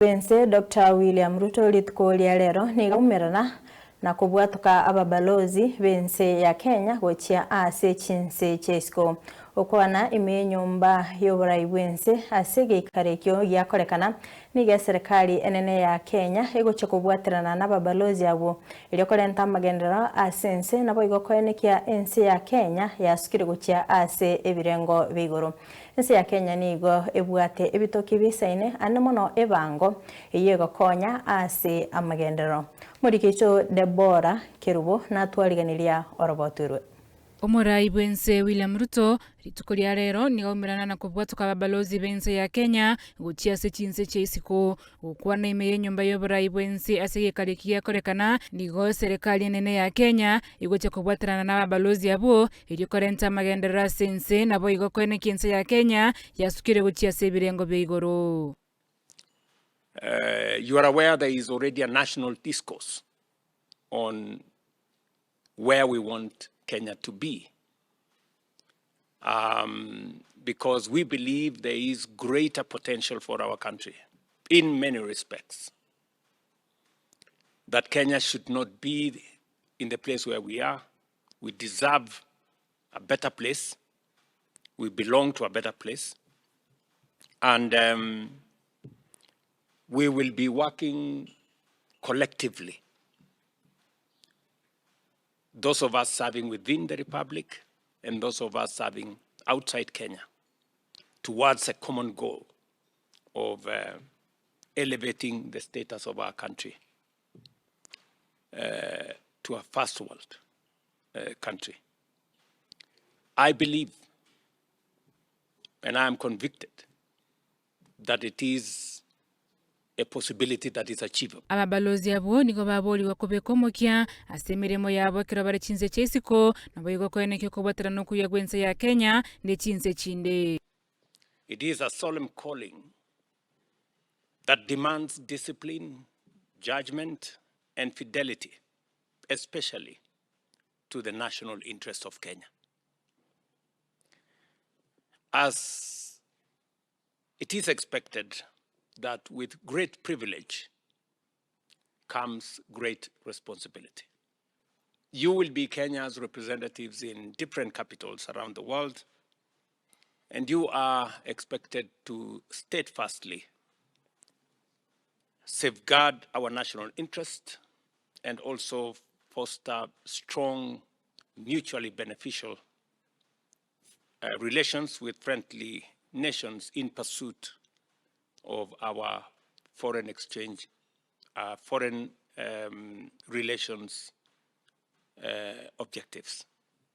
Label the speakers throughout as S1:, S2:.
S1: Bw'ense Doctor William Ruto rituko ria rero nigo aumerana na kobwatoka ababalozi b'ense ya Kenya gochia ase chinse chia isiko. Okwana ime y'enyomba y'oborai bw'ense ase egeikaro ekio giakorekana nigo eserekari enene ya Kenya egochia kobwaterana nababalozi abwo erio korenta amagenderero ase ense naboigo koenekia ense ya Kenya yasukire gochia ase ebirengo bia igoro. Ense ya Kenya nigo ebwate ebitoki bisaine ande mono ebango eyio egokonya ase amagenderero. Omoriki oito Deborah Kerubo natwariganiria oroboto orwe.
S2: Omorai bw'ense William Ruto rituko ria rero nigo aumerana na kobwatoka ababalozi b'ense ya Kenya gochia ase chinse chia isiko. Gokwana ime y'enyomba y'oborai bw'ense ase egekari eki gekorekana, nigo eserekari enene ya Kenya egochia kobwaterana nababalozi abwo erio korenta amagenderero ase ense naboigo koenekia ense ya Kenya yasukire gochia ase ebirengo bia igoro.
S3: You are aware there is already a national discourse on where we want Kenya to be because we believe there is greater potential for our country in many respects. That Kenya should not be in the place where we are. We deserve a better place. We belong to a better place. And we will be working collectively. Those of us serving within the Republic and those of us serving outside Kenya towards a common goal of elevating the status of our country to a first world country. I believe and I am convicted that it is a possibility that is achievable.
S2: Ababalozi abwo nigo baboorigwe kobeka omokia ase emeremo yabo ekero bare chinse chia isiko, naboigo koenekia okobwaterana okuya gw'ense ya Kenya ne chinse chinde.
S3: It is a solemn calling that demands discipline, judgment, and fidelity, especially to the national interest of Kenya. As it is expected that with great privilege comes great responsibility. You will be Kenya's representatives in different capitals around the world, and you are expected to steadfastly safeguard our national interest and also foster strong, mutually beneficial relations with friendly nations in pursuit of our foreign exchange, foreign relations objectives.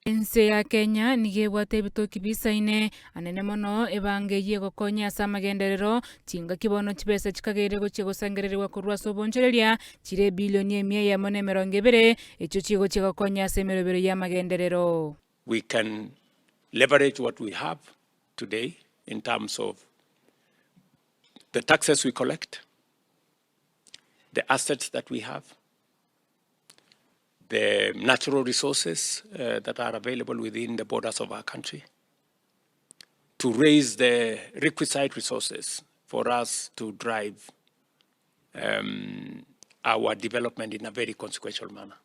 S2: Ense ya Kenya nigo ebwate ebitoki bisaine, anene mono ebango eyio egokonya ase amagenderero, chingaki bono chibesa chikageire gochia gosangererigwa korwa ase obonchoreria chire ebilioni emia eyemo na emerongo ebere, echio chigochia gokonya ase emerobero y'amagenderero.
S3: We can leverage what we have today in terms of the taxes we collect, the assets that we have, the natural resources that are available within the borders of our country, to raise the requisite resources for us to drive our development in a very consequential manner.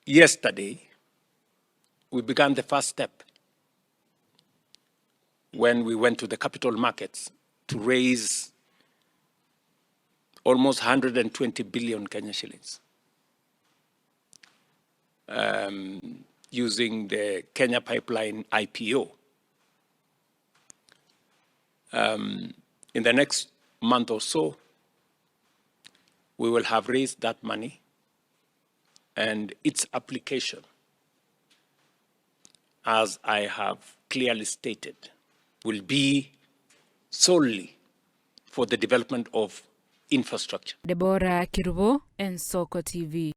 S3: Yesterday, we began the first step when we went to the capital markets to raise almost 120 billion Kenya shillings using the Kenya Pipeline IPO. In the next month or so, we will have raised that money and its application, as I have clearly stated, will be solely for the development of infrastructure.
S2: Deborah Kerubo, Ensoko TV.